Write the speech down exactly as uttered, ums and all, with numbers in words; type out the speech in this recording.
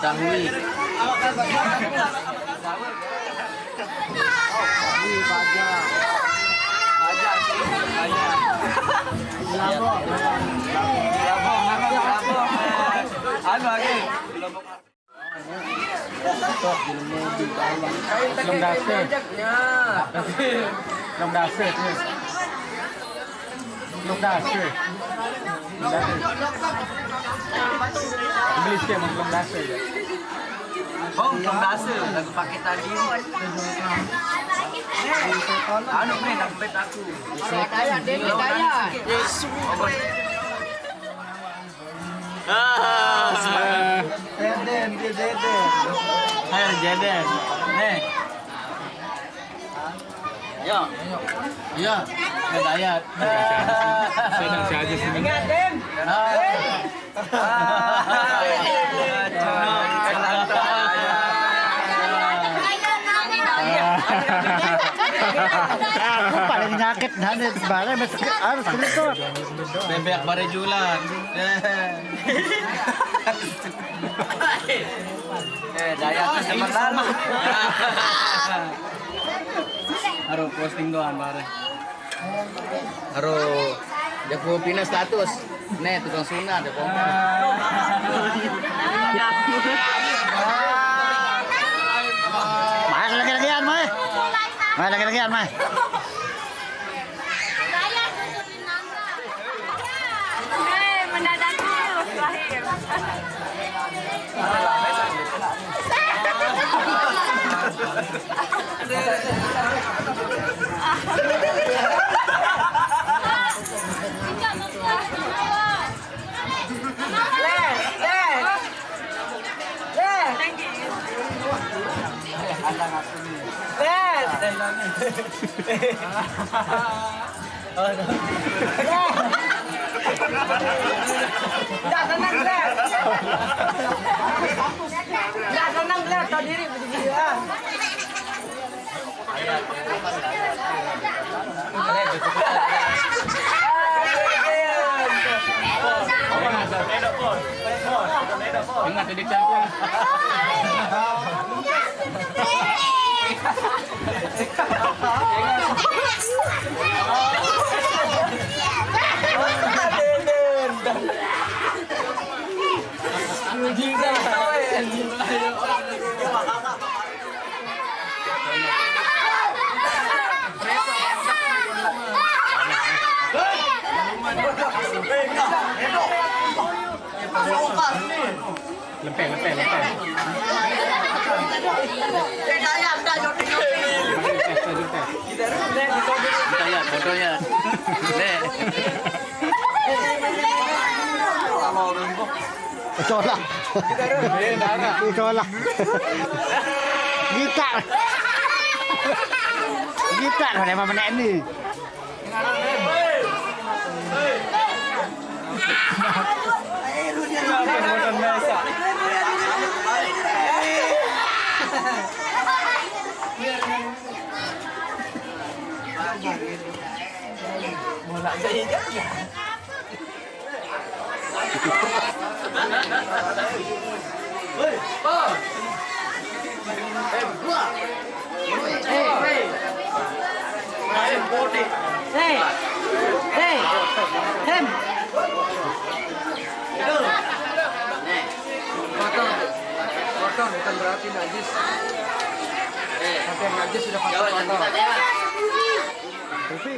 Ketahui. Wih, baja. Baja, baja. Labong, labong, labong. Anu lagi. Belum dase. Belum dase. Belum dase. Belum dase. Beli sikit, belum dase. Oh, belum dase. Lagu pakai tadi. Anu, Bre, nak bet aku. Daya, Daya, Daya. Ah. Deden, dia Deden. Ayo, Deden. Nih. Yo. Iya. Saya Dayat. Saya dan si Ajis ini. Ingat, Dem. Ah. Paling nyakit, nah, ini sebenarnya harus, harus keluar. Bebek bare julan. Eh, Dayat tuh sebentar. Aduh, posting doang bare. Aduh, dia ku pindah status. Nih, tukang sunat, dia komen. Mai lagi-lagian, mai. Mai lagi-lagian, mai. Hei, mendadak terus lahir. Nggak senang, Glenn. Nggak senang, Glenn. Tahu diri begini, ah. Ingat, didik saya. Lempeng, lempeng, lempeng. Lempeng, lempeng. Kita ya, fotonya. Nih. Cola. Cola. Gitar. Gitar, mana mana ni? Hei, hei, Hem. Potong, potong, bukan berarti najis. Tapi yang najis sudah pasti potong. Tapi